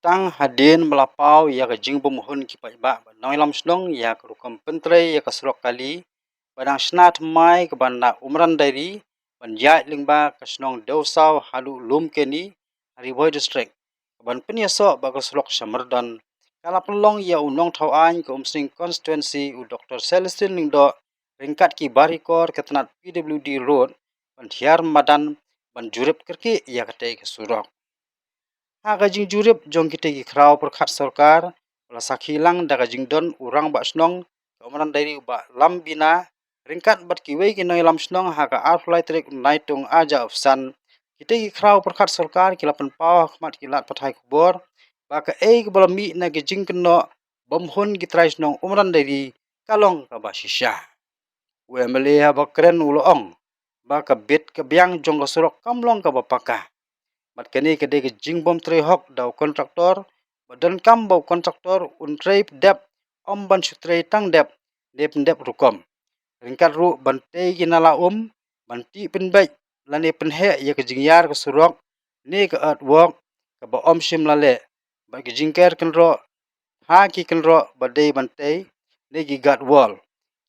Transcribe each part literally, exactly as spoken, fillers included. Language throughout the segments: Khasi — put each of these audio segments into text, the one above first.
Tang hadien ba la paw ïa ka jingbymhun ki paidbah bad nongïalam shnong ïa ka rukom pyntrei ïa ka surok kali ba dang shna thymmai kaba na Umran Dairy ban ïaid lyngba ka shnong Dewsaw haduh Lumkeni ha Ri Bhoi District, kaban pynïasoh bad ka surok sha Myrdon, ka la pynlong ïa u nongthaw aiñ ka Umsning Constituency u Doktor Celestine Lyngdoh ryngkat ki barikor ka tnat P W D Road ban hiar madan ban jurip kyrkieh ïa katei ka surok. Ha ka jingjurip jong kitei ki khraw pyrkhat sorkar, ba la sakhi lang da ka jingdon u rangbah shnong ka Umran Dairy u Bah Lambina ryngkat bad kiwei ki nongïalam shnong ha ka arphew lai tarik u Naitung arhajar arphew san, kitei ki khraw pyrkhat sorkar ki la pynpaw ha khmat ki lad pathai khubor ba kaei kaba la mih na ka jingkynnoh bymhun ki trai shnong Umran Dairy ka long kaba shisha. U M L A haba kren u la ong ba ka bit ka biang jong ka surok kam long kaba paka. Bad kane ka dei ka jingbym trei hok da u kontraktor, ba donkam ba u kontraktor un trei dep, ym ban shu trei tang dep, dep dep rukom. Ryngkat ruh ban tei ki nala um, ban tih pynbeit lane pynheh ïa ka jingïar ka surok ne ka earthwork kaba ym shym la leh, bad ka jingker kynroh ha ki kynroh ba dei ban tei ne ki guard wall,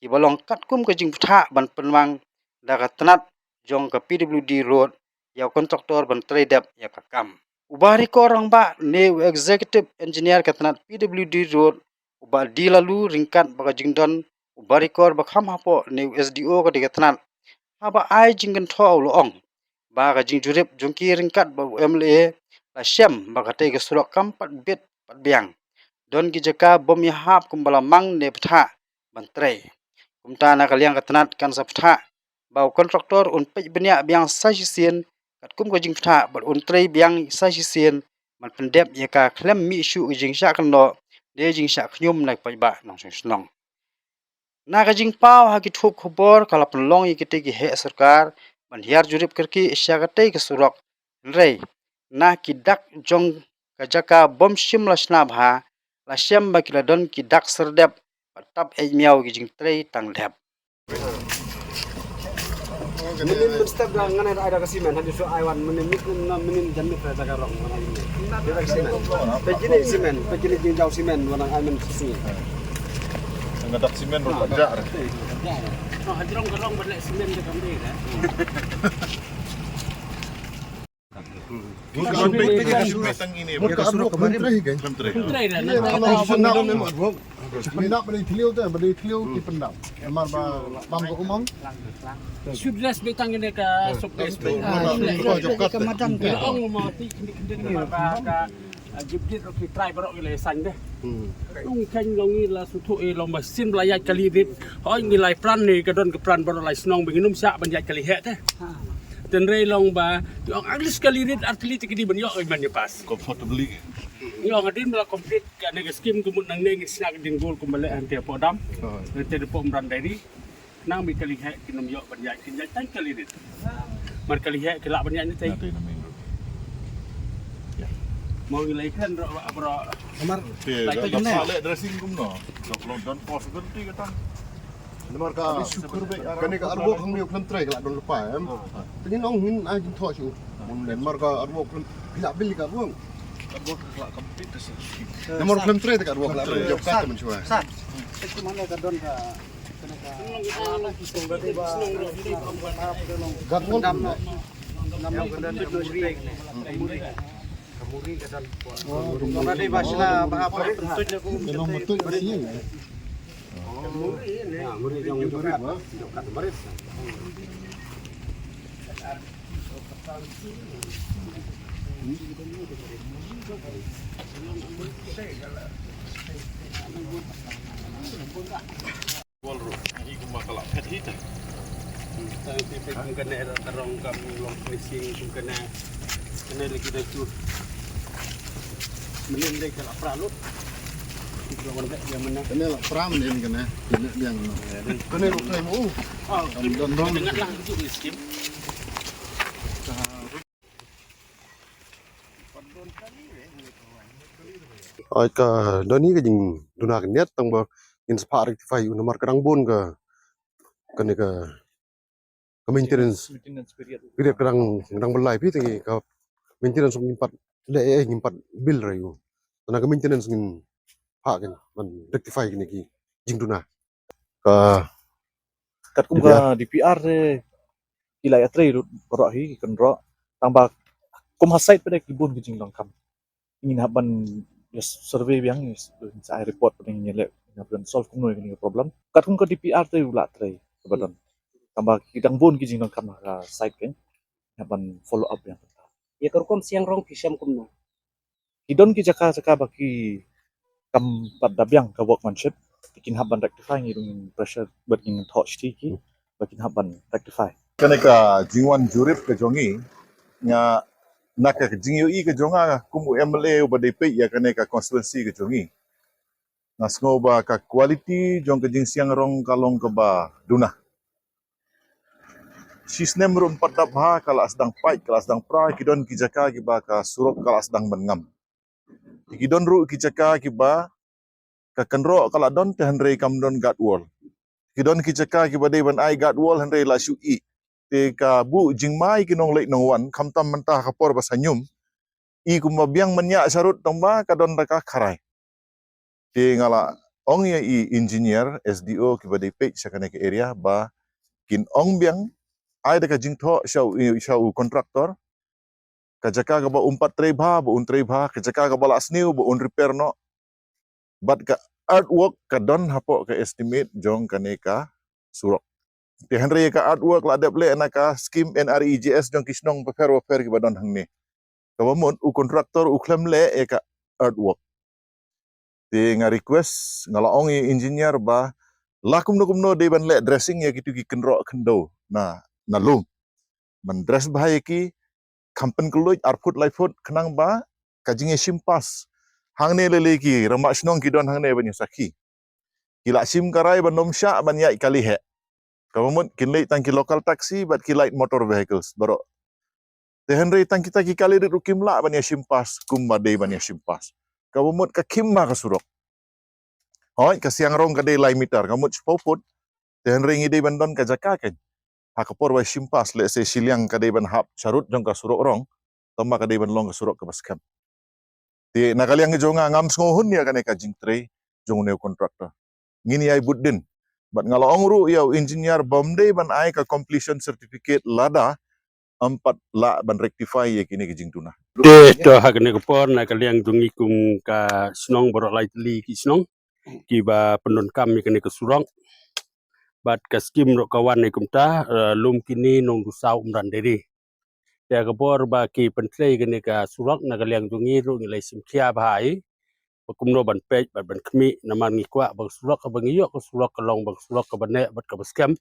kiba long katkum ka jingpynthah ban pynmang da ka tnat jong ka P W D Road ïa u kontraktor ban trei dep ïa ka kam. U barikor rangbah ne u executive engineer ka tnat P W D Road u Bah D Laloo ryngkat bad ka jingdon u barikor ba kham hapoh ne u S D O ka dei ka tnat, haba ai jingkynthoh u la ong ba ka jingjurip jong ki ryngkat bad u M L A la shem ba katei ka surok kam pat bit pat biang. Don ki jaka bym ïahap kumba la mang ne pynthah ban trei. Kumta na ka liang ka tnat kan sa pynthah ba u kontraktor un peit bniah biang sa shisien katkum ka jingpynthah bad un trei biang sa shisien ban pyndep ïa ka khlem mih shuh ka jingshah kynnoh ne jingshah khñium na ki paidbah nongshong shnong. Na ka jingpaw ha ki thup khubor ka la pynlong ïa kitei ki heh sorkar ban hiar jurip kyrkieh sha katei ka surok. Hynrei na ki dak jong ka jaka bym shym la shna bha, la shem ba ki la don ki dak syrdep bad tap eit miaw ki jingtrei tang dep. Mynnin mynstep da ngan ai da ka simen, hadien shu ai wan mynnin mit na mynnin jan mit da ka rong ngan ai. Dei da ka simen. Peit kine simen, peit kine jingjaw simen wan ai mynstep. Nga dak simen ruh ka jah. Oh, hajrong ka rong ban leh simen da kam dei da. Mut ka arwok khlem trei hi kein. Khlem trei da. Pyndap ba dei thliew te, ba dei thliew ki pyndap. Namar ba bam ka um ong. Shu dress beit tang ine ka sub dress beit. Ka madan ka ong ma ti kindi kindi namar ba ka jibjit rok ki trai barok ki la ïasain de. Ung khein long ngi la sngewthuh i long ba sien ba la ïaid kali rit. Hoi ngi lai plan ne ka don ka plan baroh lai shnong ba ngin ym shah ban ïaid kali heh te. Tynrai long ba ong at least kali rit ar tylli te ki dei ban ïoh ban ïa pass. Comfortably. Ïoh hadien ba la complete kane ka skim ka mut nangne ngin shna ka ding gol kumba leh hangte hapoh dam. Hangte hapoh Umran Dairy. Nang ba kali heh kin ym ïoh ban ïaid, kin ïaid tang kali rit. Mar kali heh ki lah ban ïaid ne tei. Mo ngi lei kren ro bro. Mar. Lei kali heh. Leh dressing kumno. Dok long don possibility ka tang. Namar ka kane ka artwork hangne u khlem trei ka la don lypa em. Te ngin ong ngin ai jingthoh shu. Mun len mar ka artwork khlem phi la bil ka artwork. Artwork ka la complete te shu. Namar u khlem trei te ka artwork la bil jop ka te mynshuwa. Sat. Te kumne ka don ka kane ka. Gat mon. Dam no. Dam no ka don ka muri. Ka muri ka don. Ka muri ba shna ba hap. Ka long betul ka sien. Wal ruh, hi kumba ka la phet hi te. Tang te peit kum kane ra ka rong kam long finishing kum kane. Kane lagi da tu. Mynnin dei ka la pra lut. Ki long wan dei ïa mynne. Kane la pra mynnin kane. Kane biang no. Kane ruh kane mo. Oh, kam don rong. Tengah lah tu miskin. Ai ka don hi ka jingduna ka niat tang ba ngin sa phah rectify u namar ka dang bun ka kane ka, ka maintenance. Maintenance period. Period ka dang, ka dang bylai phi te ka maintenance ngim pat leh eh ngim pat bill ra u. Na ka maintenance ngin ha kan ban rectify kine ki jingduna. Ka katkum ka D P R te ki la ïatrei lut baroh hi ki kynroh, tang ba kum ha site pat de ki bun ki jingdonkam. Ngin hap ban, yes, survey biang, yes, sa ai report pat de ngin leh, ngin hap ban solve kumno ïa kine ki problem. Katkum ka D P R te u la trei kaba don, tang ba ki dang bun ki jingdonkam ha ka site, kan hap ban follow up biang. Ïa ka rukom siang rong ki shem kumno? Ki don ki jaka jaka ba ki kam pat da biang ka workmanship. Kin hap ban rectify, ngi ruh ngin pressure bad ngin thoh shuh ki ba kin hap ban rectify. Kane ka jingwan jurip ka jong ngi, nga, na ka jingïohi ka jong nga kum u M L A uba dei peit ïa kane ka constituency ka jong ngi, nga sngew ba ka quality jong ka jingsiang rong ka long kaba duna. Shisnem ruh ym pat dap bha, ka la sdang pait, ka la sdang pra, ki don ki jaka kiba ka surok ka la sdang ban ngam. Ki don ruh ki jaka kiba ka kynroh ka la don te hynrei kam don guard wall. Ki don ki jaka kiba dei ban ai guard wall hynrei la shu ih. Te ka buh jingmai ki nongleit nongwan, khamtam mynta ka por ba sngewbha, i kumba biang mynta sharud tang ba ka don da ka kharai. Te nga la ong ïa i engineer, S D O kiba dei peit sha kane ka area ba kin ong biang, ai da ka jingthoh sha u, sha u contractor, ka jaka kaba um pat trei bha ba un trei bha, ka jaka kaba la sniew ba un repair noh. Bad ka earthwork ka don hapoh ka estimate jong kane ka surok. Te hynrei ka earthwork la dep leh na ka scheme N R E G S jong ki shnong bapher bapher kiba don hangne. Kaba mut u contractor u khlem leh ïa ka earthwork. Te nga request, nga la ong ïa engineer ba la kumno kumno dei ban leh dressing ïa kitu ki kynroh khyndew na, na lum. Ban dress bha ïa ki, kham pynkhlaiñ ar phut lai phut khnang ba ka jingïashim pass hangne lei lei, ki rangbah shnong ki don hangne ban ïasakhi. Ki la shim ka rai ban ym shah ban ïaid kali heh. Kaba mut kin leit tang ki local taxi bad ki light motor vehicles baroh. Te hynrei tang kita ki kali rit ruh kim lah ban ïashim pass kumba dei ban ïashim pass. Kaba mut ka khim ma ka surok. Hooid, ka siang rong ka dei lai meter, ka mut shiphew phut. Te hynrei ngi dei ban don ka jaka kan. Ha ka por ba shim pass, lehse shiliang ka dei ban hap sharud jong ka surok rong, tang ba ka dei ban long ka surok kaba skhem. Te na ka liang jong nga ngam sngewhun ïa kane ka jingtrei jong une u contractor. Ngin ïai bud dien. Bad nga la ong ruh ïa u engineer ba ym dei ban ai ka completion certificate lada ym pat lah ban rectify ïa kine ki jingduna. Te to ha kane ka por na ka liang jong ngi kum ka shnong baroh lai tylli ki shnong kiba pyndonkam ïa kane ka surok. Bad ka skim ruh ka wan ïa kumta, eh, lum kine nongdusau Umranderi. Te ha ka por ba ki pyntrei kane ka surok na ka liang jong ngi ruh ngi la ïashim khia bha ïa ba kumno ban peit bad ban khmih, namar ngi kwah ba ka surok kaba ngi ïoh ka surok ka long ba ka surok kaba neh bad kaba skhem.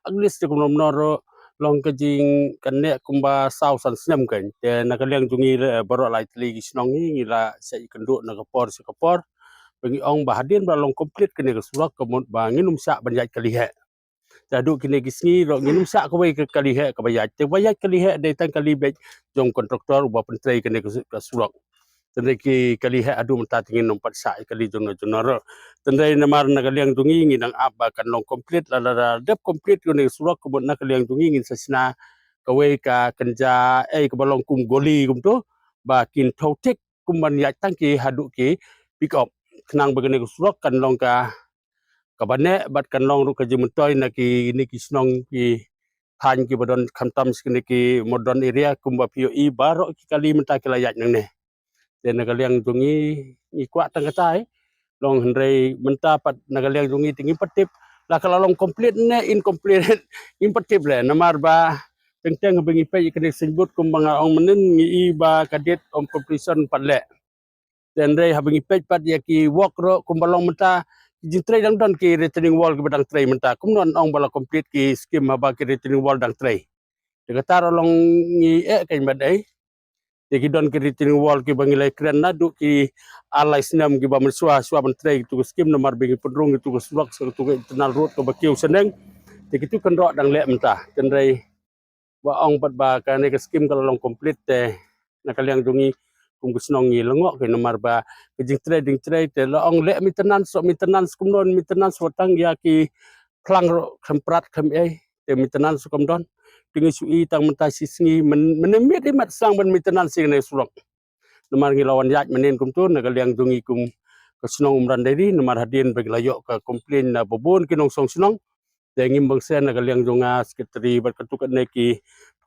At least te kumno kumno ruh long ka jing ka neh kumba saw san snem kan. Te na ka liang jong ngi, eh, baroh lai tylli ki shnong ngi, ngi la shah ïakynduh na ka por sha ka por ba ngi ong ba hadien ba long complete kane ka surok ka mut ba ngin ym shah ban ïaid kali heh. Te haduh kine ki sngi ruh ngin ym shah kawei ka kali heh kaba ïaid. Te ba ïaid kali heh dei tang kali beit jong kontraktor uba pyntrei kane ka su-, ka surok. Te dei ki kali heh haduh mynta te ngin ym pat shah kali jong no jong no ruh. Te dei namar na ka liang jong ngi ngi dang ap ba kan long complete, lada dep complete kane ka surok ka mut na ka liang jong ngi ngin sa shna kawei ka kynja ei kaba long kum goli kumto ba kin thew thik kum ban ïaid tang ki haduh ki pick up. Khnang ba kane ka surok kan long ka kaba neh bad kan long ruh ka jingmyntoi na kine ki shnong ki thaiñ kiba don khamtam sha kine ki modern area kumba phi ïohi baroh ki kali mynta ki la ïaid nangne. Te na ka liang jong ngi ngi kwah tang katai long hynrei mynta pat na ka liang jong ngi te ngim pat tip la ka la long complete ne incomplete. Ngim pat tip leh namar ba teng teng ba ngi peit ïa kane ka signboard kumba nga ong mynnin ngi i ba ka date of completion pat leh. Te hynrei haba ngi peit pat ïa ki work ruh kumba long mynta ki jingtrei dang don ki retaining wall kiba dang trei mynta. Kumno ngan ong ba la complete ki skim haba ki retaining wall dang trei? Te kata ruh long ngi eh kein ba dei. Te ki don ki retaining wall kiba ngi la kren naduh ki ar lai snem kiba mynshuwa shuwa ban trei kitu ki skim namar ba ngi pynrung kitu ki surok sha kitu ki internal road kaba kiew shaneng. Te kitu kynroh dang leh mynta. Te hynrei ba ong pat ba kane ka skim ka la long complete te na ka liang jong ngi kum ka shnong ngi la ngoh kein namar ba ka jingtrei jingtrei te la ong leh maintenance, so maintenance kumno maintenance wat tang ïa ki phlang ruh khlem prat khlem ei te maintenance kam don. Te ngi shu i tang mynta shi sngi myn-, mynne miet i mat sdang ban maintenance ïa kane ka surok. namar ngi la wan ïaid mynnin kumtu na ka liang jong ngi kum ka shnong Umranderi, namar hadien ba ngi la ïoh ka complain na ba bun ki nongshong shnong. Te ngim bang sen na ka liang jong nga secretary bad katto katne ki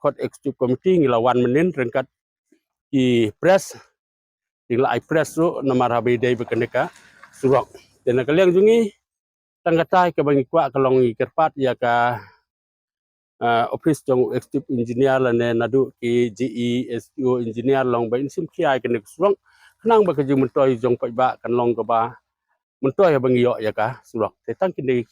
kot executive committee ngi la wan mynnin ryngkat ki press. Ngi la ai press ruh namar haba ïadei bad kane ka surok. Te na ka liang jong ngi tang katai kaba ngi kwah ka long ngi kyrpad ïa ka ah, office jong u executive engineer lane naduh ki J E, S D O engineer long ba in shim khia ïa kane ka surok. Khnang ba ka jingmyntoi jong paidbah kan long kaba myntoi haba ngi ïoh ïa ka surok. Te tang kine